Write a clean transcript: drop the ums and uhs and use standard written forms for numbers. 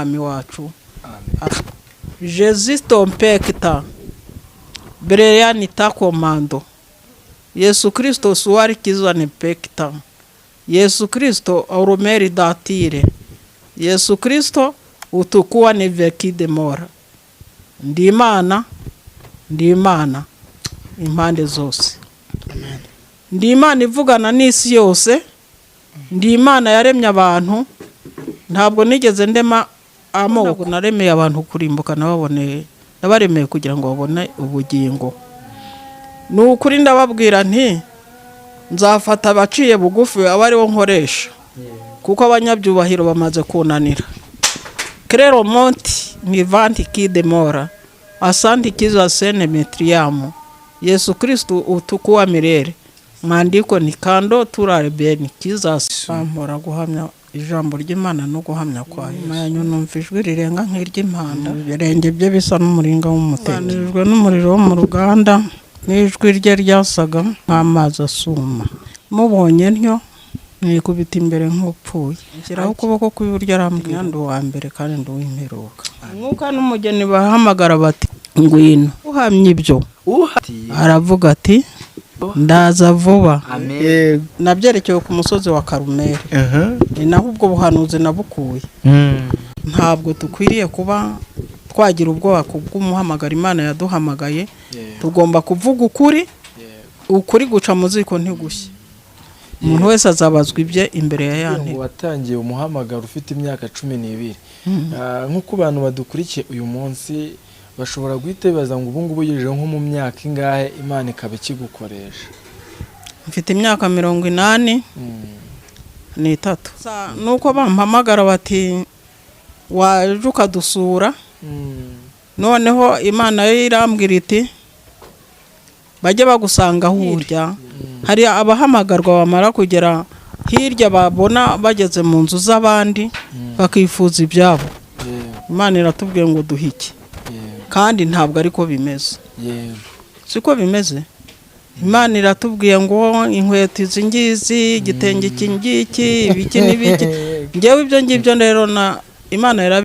n'Umwami wacu. Jésus tompekta Breyanita komando Yesu Kristo suwari kizane pekta Yesu Kristo aurumeri datire Yesu Kristo utukuwa ni veki mora. Ndi Imana, ndi Imana impande zose. Ndi Imana ivugana n'isi yose. Ndi Imana yaremye abantu. Ntabwo nigeze ndema amoko. Naremeye abantu kurimbuka, nababoneye, nabaremeye kugira ngo babone ubugingo. Ni ukuri ndababwira nti: nzafata abaciye bugufi aba aribo nkoresha, kuko abanyabyubahiro bamaze kunanira. Krero monti nivanti kidemora asanti kiza sene metriamu Yesu Kristu utukuwa milele. Mwandiko ni kando turare beni kiza bampora guhamya ijambo ry'Imana no guhamya kwa Yesu. Yanyu numva ijwi rirenga nk'iry'impanda, ibirenge bye bisa n'umuringa w'umutende n'umuriro wo mu ruganda, n'ijwi rye ryasaga nk'amazi asuma. Mubonye ntyo, mwikubita imbere nk'upfuye. Nshyiraho ukuboko kw'iburyo, arambwira: "Ndi uwa mbere kandi ndi uw'imperuka." Umwuka n'umugeni bahamagara bati: "Ngwino." Uhamya ibyo aravuga ati: "Ndaza vuba." Nabyerekewe ku musozi wa Karumeli, ni naho ubwo buhanuzi nabukuye. Ntabwo dukwiriye kuba twagira ubwoba ku bw'umuhamagaro Imana yaduhamagaye. Tugomba kuvuga ukuri. Ukuri guca mu ziko ntigushye. Umuntu wese azabazwa ibye imbere ya ya ngo ntebe. Watangiye umuhamagaro ufite imyaka 12. Nk'uko abantu badukurikiye uyu munsi bashobora guhita bibaza ngo ubu ngubu ugejeje nko mu myaka ingahe, Imana ikaba ikigukoresha? Mfite imyaka 83. Nuko bampamagara bati: "Waje ukadusura?" Noneho Imana yo irambwira iti: "Bajye bagusanga hirya." Hari abahamagarwa bamara kugera hirya, babona bageze mu nzu z'abandi, bakifuza ibyabo. Imana iratubwiye ngo duhike, kandi ntabwo ariko bimeze. Siko bimeze. Imana iratubwiye ngo inkweto izi ngizi, igitenge iki ngiki, ibiki n'ibiki. Ngewe ibyo ngibyo rero na Imana yarabi